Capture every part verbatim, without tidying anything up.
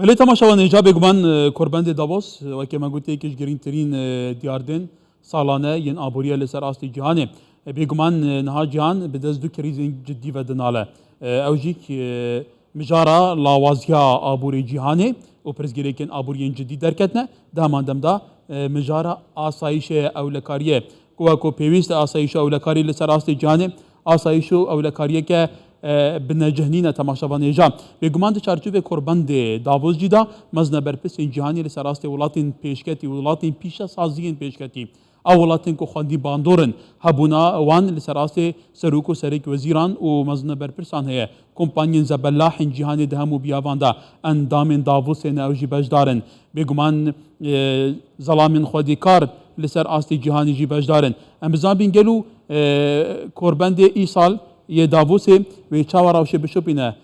Belê temaşevan hêja bêguman, e, korbendê Davos, e, weke me got, yek ji girîngtirîn, e, diyardên salane yên aboriyê li ser astê cîhanê. E, bêguman, e, niha cîhan bi dest du krîzên cidî ve dinale. E, ew jî ki, e, mijara lawaziya aborê cîhanê û pirsgirêkên aboriyên cidî derketine, di heman dem de, e, mijara asayîşê ewlekariyê. Ku weko pêwîst e asayîş û ewlekarî li ser astê cîhanê, asayîş û ewlekariyeke, e, binecih nîne temaşevan hêja. Bêguman di çarçovê korbendê Davos jî de mezine berpirsên cîhanî li ser astê welatên pêşketî û welatên pîşesaziyên pêşketî. Ew welatên ku xwendî bandor in, hebûna wan li ser astê serok û serek wezîran û mezine berpirsan heye. Kompanyên zebellah ên cîhanê di hemû biyavan de endamên Davosê ne, ew jî beşdar in. Bêguman, e, zelamên xwedîkar li ser astê cîhanê jî beşdar in. Em bizanbîn gelo, e, korbendê îsal yê Davosê wê çawa rewşê bişopîne.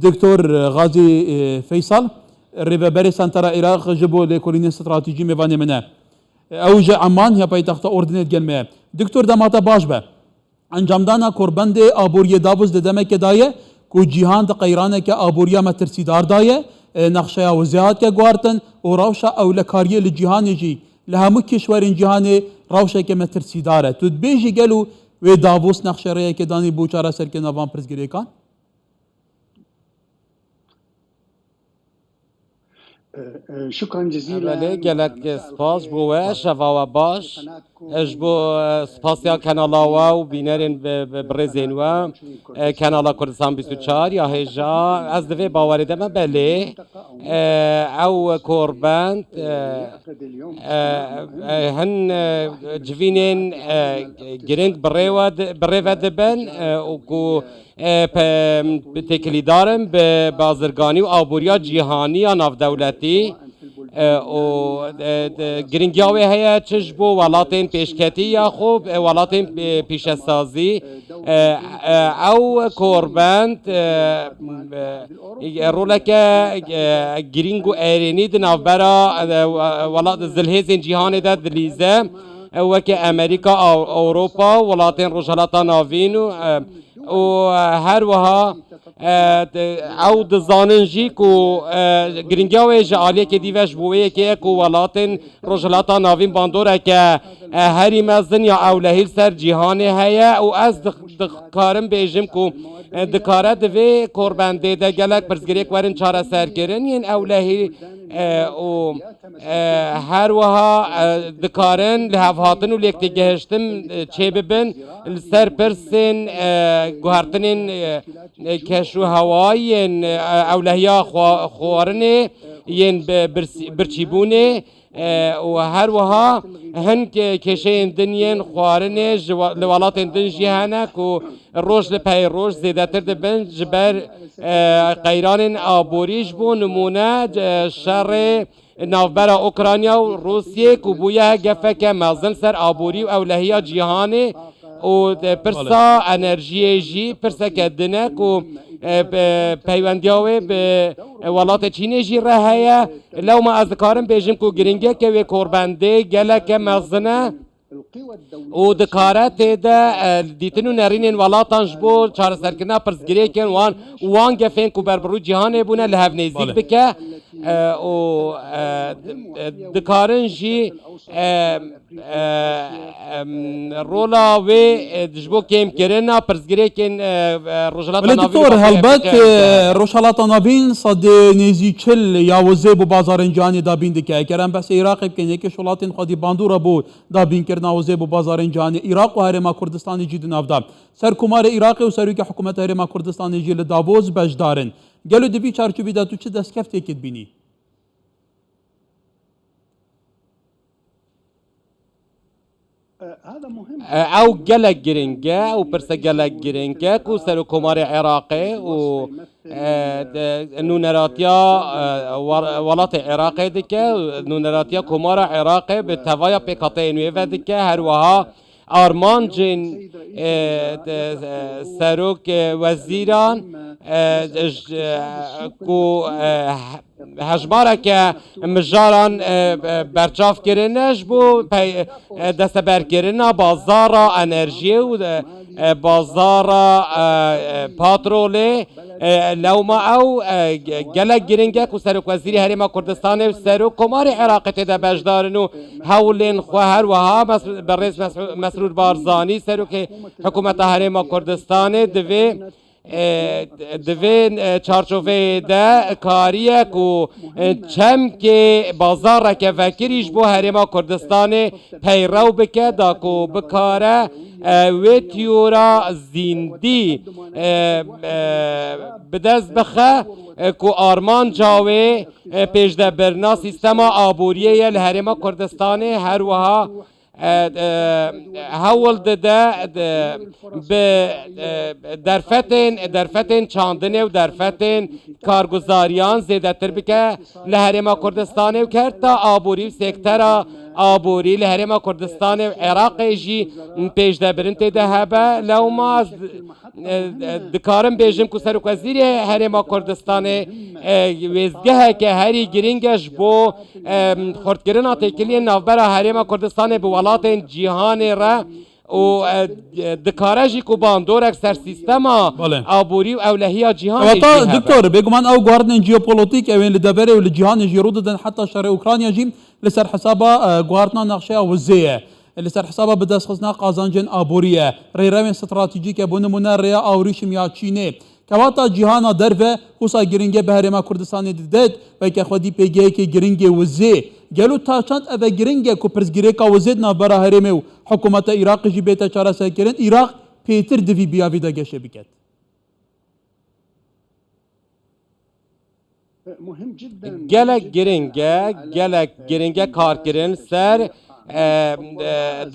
Doktor Gazî, e, Feysal, rêveberê Sentera Iraq ji bo Lêkolînên Stratejî mêvanê min e. Ew ji Eman ya paytexta Urdinê digel me ye. Doktor, dema te baş be. Encamdana korbendê aboriyê Davos di demeke de ye ku cîhan di qeyraneke aboriya metirsîdar de ye, e, nexşeya wizê hatike guhartin û rewşa ewlekariyê li cîhanê jî li hemû kişwerên cîhanê rewşeke metirsîdar e. Tu dibêjî gelo wê Davos nexşerêyeke danî bo çareserkirina van pirsgirêkan? Şukran cezîlen. Belê, gelek spas ji bo we, şeva we baş. Ji bo, e, spasiya kanala we û bînerên bi, bi, birêzên we, e, kanala Kurdistan bîst û çar ya hêja. Ez di vê bawerê de me, belê. E, ew korbend, e, e, e, hin, e, civînên, e, giring bi rê ve di, bi rê ve dibin, e, û ku e, pe-, têkilîdar in bi bazirganî û aboriya cîhanî ya navdewletî, e, û, e, de, giringiya wê heye çi ji bo welatên pêşketî ya xwe, e, welatên, e, pîşesazî, e, e, ew korbend, e, e, roleke, e, girîng û erênî di navbera, e, we-, welat zilhêzên cîhanê de dilîze, e, weke Amerîka, Ew-, Ewropa, welatên Rojhelata Navîn û, e, û, e, her wiha, e, de, ew dizanin jî ku, e, giringiya wê ji aliyekê dî ve ji bo wê yekê ye ku welatên Rojhilata Navîn bandoreke, e, herî mezin ya ewlehî li ser cîhanê heye û ez di-, dikarim bêjim ku, e, dikare di vê korbendê de gelek pirsgirêk werin çareserkirin yên ewlehî, e, û E, her wiha, e, dikarin li hevhatin û lêktêgihiştin, e, çêbibin li ser pirsên, e, guhertinên, e, e, keş û hewa yên, e, ewlehiya xwa-, xwarinê, yên bi-, birs-, birçîbûnê, e, û her wiha hin ke-, kêşeyên din yên xwarinê ji we-, li welatên din jî hene ku roj li pey roj zêdetir dibin ji ber, e, qeyranên aborî, ji bo nimûne, e, şerê navbera Ukrayna û Rûsiyê ku bûye gefeke mezin ser aborî û ewlehiya cîhanê û, e, pirsa Belê. enerjiyê jî pirseke din e ku, e, pe-, peywendiya wê bi, e, welatê Çînê jî re heye. Lewma ez dikarim bêjim ku giringiyeke wê korbendê geleke mezin e. û dikare tê de, e, dîtin û nerînên welatan ji bo çareserkirina pirsgirêkên wan û wan gefên ku ber bi rû cîhanê bûne li hev nêzîk Belê. bike, e, û, e, d-, e, dikarin jî, e, e, em, rola wê, e, ji bo kêmkirina pirsgirêkên, e, e, Rojhilata Belê Navîn û doktor, Bakurê helbet, Efrîqya e, Rojhilata Navîn sedê nêzî çil ya wizê bo bazarên cîhanê dabîn dike. Ger em behsê Iraqê bikin, yekê ji welatên xwedî bandora bo dabînkirina wizê bo bazarên cîhanê, Iraq û Herêma Kurdistanê jî di nav de. Serkomarê Iraqê û Serokê Hikûmeta Herêma Kurdistanê jî li Davos beşdar in. Gelo di vî çarçovî de tu çi destkeftêkê dibînî? E, ew gelek giring e, ew pirse gelek giring e ku Serokkomarê Iraqê û, e, de, nûneratiya, e, wa-, welatê Iraqê dike, nûneratiya Komara Iraqê bi tevaya pêkhateyên wê ve dike, her wiha armancên, e, de, e, serok, e, wezîran, e, ji, e, ku, e, hejmareke mijaran, e, e, berçav kirine ji bo pey-, e, desteberkirina bazara enerjiyê û, e, e, bazara, e, e, patrolê. E, lewma ew, e, ge-, gelek giring e ku Serokwezîrê Herêma Kurdistanê û Serokkomarê Iraqê tê de beşdar in û hewlên xwe her wiha Mes-, Berêz Mes-, Mesrûr Barzanî, Serokê Hikûmeta Herêma Kurdistanê divê e, di vê, e, çarçoveyê de kariye ku, e, çemkê bazareke vekirî ji bo Herêma Kurdistanê peyrew bike, da ku bikare, e, wê tiyora zîndî, e, e, bi dest bixe, e, ku armanca wê, e, pêşdebirina sîstema aboriyê ye li Herêma Kurdistanê, her wiha e, e, hewl dide, de, bi, e, derfetên, derfetên çandinê û derfetên karguzariyan zêdetir bike li Herêma Kurdistanê û kerta aborî û sektera aborî li Herêma Kurdistanê û Iraqê jî pêşdebirin tê de hebe. Lewma ez e, e, dikarim bêjim ku Serokwezîrê Herêma Kurdistanê, e, wêzgeheke herî giring e ji bo, e, xurtkirina têkiliyên navbera Herêma Kurdistanê bi welatên cîhanê re û, e, dikare jî ku bandorek ser sîstema Belê. aborî û ewlehiya cîhanê Wata, jî hebe. Doktor, bêguman ew guhardinên jeopolotîk ew ên li deverê û li cîhanê jî rû didin, heta şerê Ukrayna jî li ser hesaba, e, guhardina nexşeya wizê ye. Li ser hesaba bidestxistina qazancên aborî ye. Rêrewên stratejîk e, bo nimûne rêya avrîşim ya Çînê. Kewata cîhana derve wisa giringe bi Herêma Kurdistanê didêt, weke xwedî pêgehekê giringê wizê. Gelo ta çend ev e giring e ku pirsgirêka wizê di navbera herêmê û hikûmeta Iraqê jî bête çareserkirin? Iraq pêtir di vî biyavî de geşê biket. Gelek giring e, gelek giring e karkirin ser, e, e,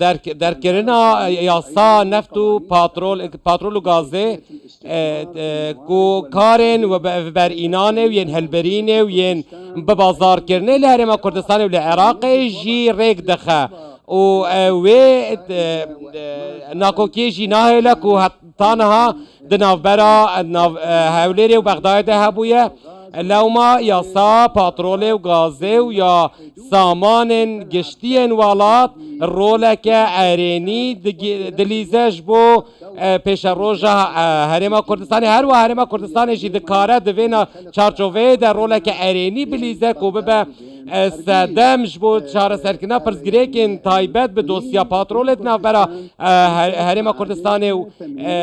derk-, derkirina yasa neft û patrol, patrol û gazê, e, e, ku karên we be-, veberînanê û yên hilbirînê û yên bibazarkirinê li Herêma Kurdistanê û li Iraqê jî rêk dixe. Û, e, wê, e, e, nakokiyê jî nahêle ku heta niha di navbera, e, nav-, e, Hewlêrê û Bexdayê de hebûye. Lewma yasa patrolê û gazê û ya samanên giştiyên welat roleke erênî digi-, dilîze ji bo, e, pêşeroja, e, Herêma Kurdistanê. Her wiha Herêma Kurdistanê jî dikare di vê na-, çarçoveyê de roleke erênî bilîze ku bibe e, sedem ji bo çareserkirina pirsgirêkên taybet bi dosya patrolê di navbera, e, Her-, Herêma Kurdistanê û, e,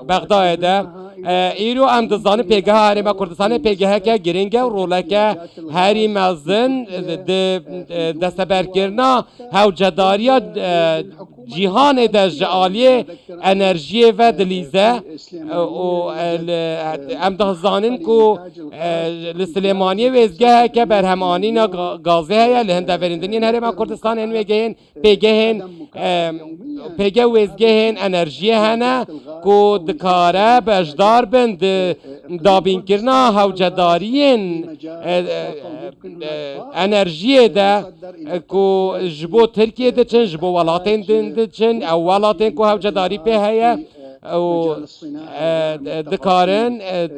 Bexdayê de. E, îro em dizanin pêgeha Herêma Kurdistanê pêgeheke giring e û roleke herî mezin di, e, desteberkirina hewcedariya, e, cîhanê de ji aliyê enerjiyê ve dilîze, e, û, e, li, em dizanin ku, e, li Silêmaniyê wêzgeheke berhemanîna ga-, gazê heye, li hin deverên din yên Herêma Kurdistanê hin wêgehên, pêgehên, e, pêge wêzgehên enerjiyê hene ku dikare beşdar bin di dabînkirina hewcedariyên, e, e, e, enerjiyê de, e, ku ji bo Tirkiyê diçin, ji bo welatên din diçin, ew welatên ku hewcedarî pê heye, û, e, dikarin, e,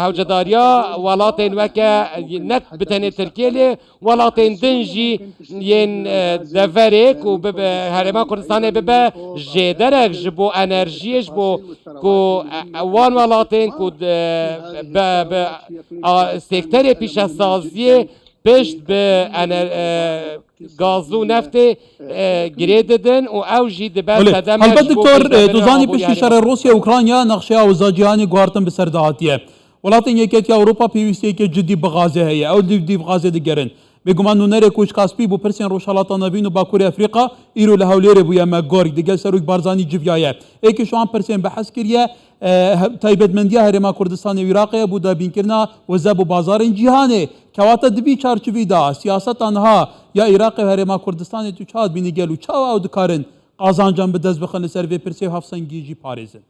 hewcedariya welatên weke, e, ne bi tenê Tirkiyê lê welatên din jî yên, e, deverê ku bibe, Herêma Kurdistanê bibe jêderek ji bo enerjiyê, ji bo ku, e, e, wan welatên ku de, be, be, a, sektorê pîşesaziyê pişt bi ener-, e, gaz û neftê, e, girê didin û ew jî dibe Belê. sedeme Helbet ji bo doktor, e, pêşdevbirina dozanî aborî piştî şerê Rûsya Ukrayna nexşeya wiza cîhanê guhartin bi ser de hatiye. Welatên Yeketiya Ewropa pêwîstiyeke cidî bi gazê heye. Ew dîv dîv gazê digerin. Bêguman nûnerê Koçka Spî bo pirsên Rojhelata Navîn û Bakurê Efrîqa îro li Hewlêrê bûye me gorg. Digel Serok Barzanî civiyaye. Êkî ji wan pirsên behs kiriye, e, he-, taybetmendiya Herêma Kurdistanê û Iraqê ye bo dabînkirina wize bo bazarên cîhanê. Kewata di vî çarçovî de siyaseta niha ya Iraqê û Herêma Kurdistanê tu çawa dibînî gelo çawa ew dikarin qazancan bi dest bixin li ser vê pirsê û hevsengiyê jî parêzin?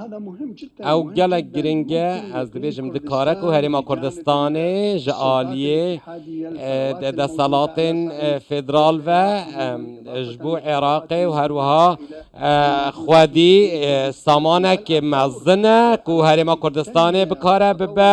Ew gelek giring e, ez dibêjim, dikare ku Herêma Kurdistanê ji aliyê, e, de-, desthilatên, e, federal ve, em, ji bo Iraqê û her wiha, e, xwedî, e, samanek mezin e ku Herêma Kurdistanê bikare bibe,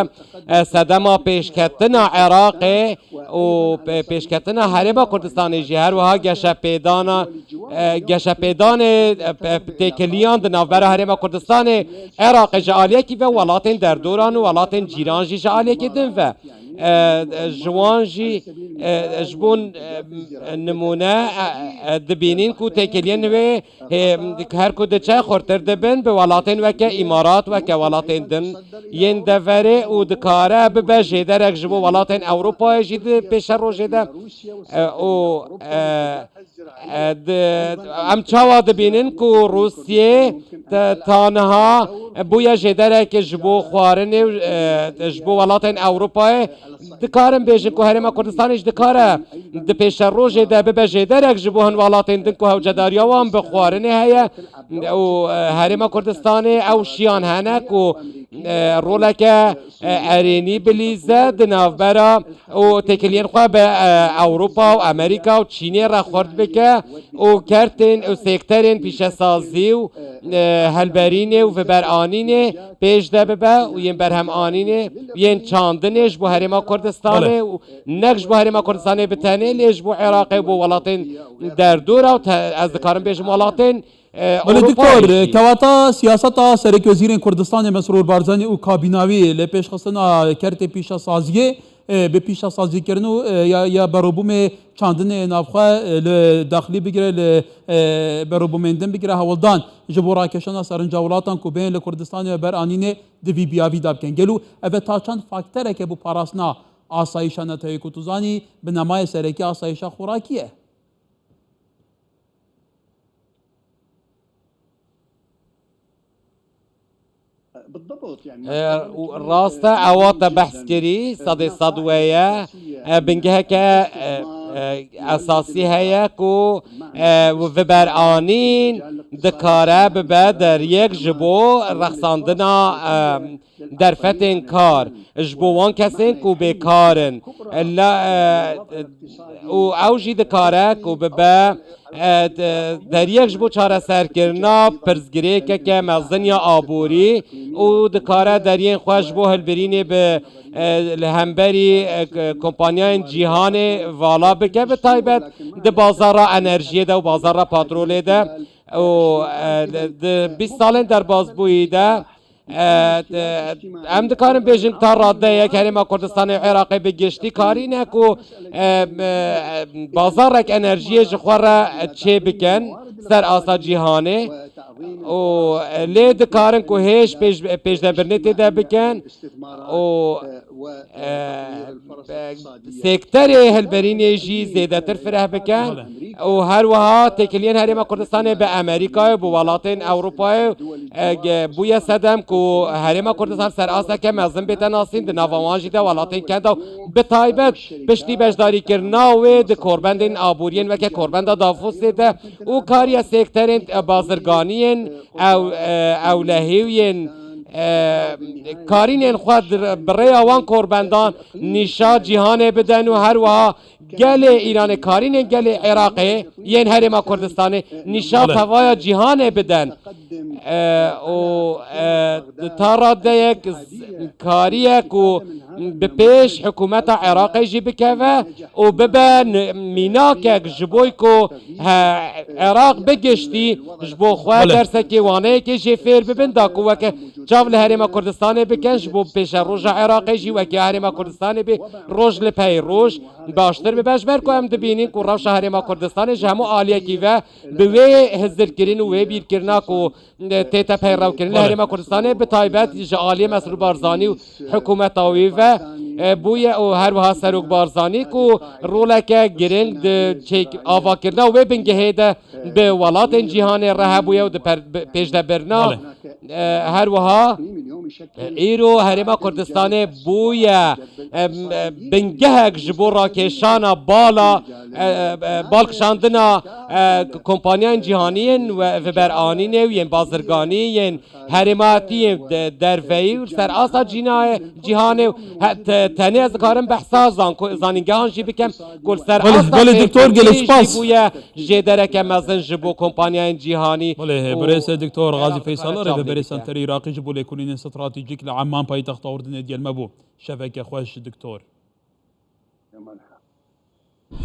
e, sedema pêşketina Iraqê û pê-, pêşketina Herêma Kurdistanê jî, her wiha geşepêdana, e, geşepêdanê, e, pe-, têkiliyan di navbera Herêma Kurdistanê, Iraqê ji aliyekî ve, welatên derdoran û welatên cîran jî ji aliyekî din ve. E, e, ji wan jî, e, ji bo, e, nimûne, e, e, dibînin ku têkiliyên wê, hê, her ku diçe xurtir dibin, bi welatên weke Îmarat, weke welatên din yên deverê û dikare bibe jêderek ji bo welatên Ewropayê jî di pêşerojê de. E, û, e, e, di, em çawa dibînin ku Rûsiyê te-, ta niha bûye jêderek ji bo xwarinê û, e, ji bo welatên Ewropayê? Dikarin bêjin ku Herêma Kurdistanê jî dikare di pêşerojê de bibe jêderek ji bo hin welatên din ku hewcedariya wan bi xwarinê heye û, e, Herêma Kurdistanê ew şiyan hene ku, e, roleke, e, erênî bilîze di navbera û têkiliyên xwe bi, e, Ewropa û Amerîka û Çînê re xurt bike û kertên û sekterên pîşesazî û, e, helberînê û viberanînê pêş de bibe û yên berhemanînê, yên çandinê ji bo Herêma Kurdistanê Belê. û nek ji bo Herêma Kurdistanê bi tenê, lê ji bo Iraqê û bo welatên derdora û te-, ez dikarim bêjim welatên, e, Belê Ewropayê doktor, jî. Kewata siyaseta Serekwezîrên Kurdistanê Mesrûr Barzanî û kabîna wî li pêşxistina kertê pîşesaziyê, e, bi pîşesazîkirin û, e, ya, ya berobûmê çandinê navxwe, e, li daxilî bigire, li, e, berobûmên din bigire hewldan ji bo rakêşana serinca welatan ku bên li Kurdistanê ve beranînê di vî biyavî de bikin. Gelo ev e ta çend faktereke bo parastina asayîşa neteweyî ku tu zanî binemayê serekî asayîşa xorakî ye? E, û rast e, ewa te behs kirî, sedê sed we ye. E, bingeheke, e, e, esasî heye ku, e, viberanîn dikare bibe deriyek ji bo rexsandina, e, derfetên kar ji bo wan kesên ku bêkar in. La, e, û ew jî dikare ku bibe, e, de-, deriyek ji bo çareserkirina pirsgirêkeke mezin ya aborî û dikare deriyên xwe ji bo hilbirînê bi, e, li hemberî, e, k-, kompanyayên cîhanê vala bike, bi taybet di bazara enerjiyê de û bazara patrolê de. Û, e, di, di bîst salên derbasbûyî de, e, de, em dikarin bêjin ta radeyek Herêma Kurdistanê û Iraqê bi giştî karîne ku, e, e, bazarek enerjiyê ji xwe re çê bikin ser asta cîhanê û, e, lê dikarin ku hêj pêş-, pêşdebirnê tê de bikin û, e, e, sekterê hilberînê jî zêdetir fireh bikin. Bale. Û her wiha têkiliyên Herêma Kurdistanê bi Amerîkayê, bi welatên Ewropayê, e, ge-, bûye sedem ku Herêma Kurdistan ser asteke mezin bête nasîn, di nava wan jî de welatên kenda û bi taybet piştî beşdarîkirina wê di korbendên aboriyên weke korbenda Davosê de û kariye sekterên, e, bazirganiyên ew, e, ewlehî û yên, e, karînên xwe dir-, bi rêya wan korbendan nîşa cîhanê bidin û her wiha gelê Îranê, karînên gelê Iraqê yên Herêma Kurdistanê nîşa Belê. tevaya cîhanê bidin. E, û, e, di ta radeyek z-, kariye ku bi pêş hikûmeta Iraqê jî bikeve û bibe n-, mînakek ji bo ku he, Iraq bi giştî ji bo xwe Belê. dersekê waneyekê jê fêr bibin, da ku weke çav li Herêma Kurdistanê bikin, ji bo pêşeroja Iraqê jî weke Herêma Kurdistanê bê roj li pey roj baştir bibe. Ji ber ku em dibînin ku rewşa Herêma Kurdistanê ji hemû aliyekî ve bi wê hizirkirin û wê bîrkirina ku tête peyrewkirin li Belê. Herêma Kurdistanê, bi taybet ji aliyê Mesrûr Barzanî û hikûmeta wî ve, e, bûye û her wiha Serok Barzanî ku roleke giring di çêk-, avakirina wê bingehê de bi welatên cîhanê re hebûye û di per-, bi-, pêşdebirina, Belê. e, her wiha Îro Herêma Kurdistanê bûye, em, e, bingehek ji bo rakêşana bala, e, e, balkişandina, e, kompaniyên cîhanî yên ve-, veberanînê û yên bazirganî yên herêmatî yên de-, derveyî û li ser asta cîna-, cîhanê û he-, te-, tenê ez dikarim behsa zanko-, zanîngehan jî bikem ku li ser Belê, asta belê, doktor, gelek spas. Bûye jêdereke mezin ji bo kompaniyên cîhanî Belê, û berêz doktor Xazî Feysal, rêveberê Senterê Iraqî ji bo lêkolînên stratejîk li Amman, paytexta Urdinê, digel me bû. Şeveke xweş, doktor.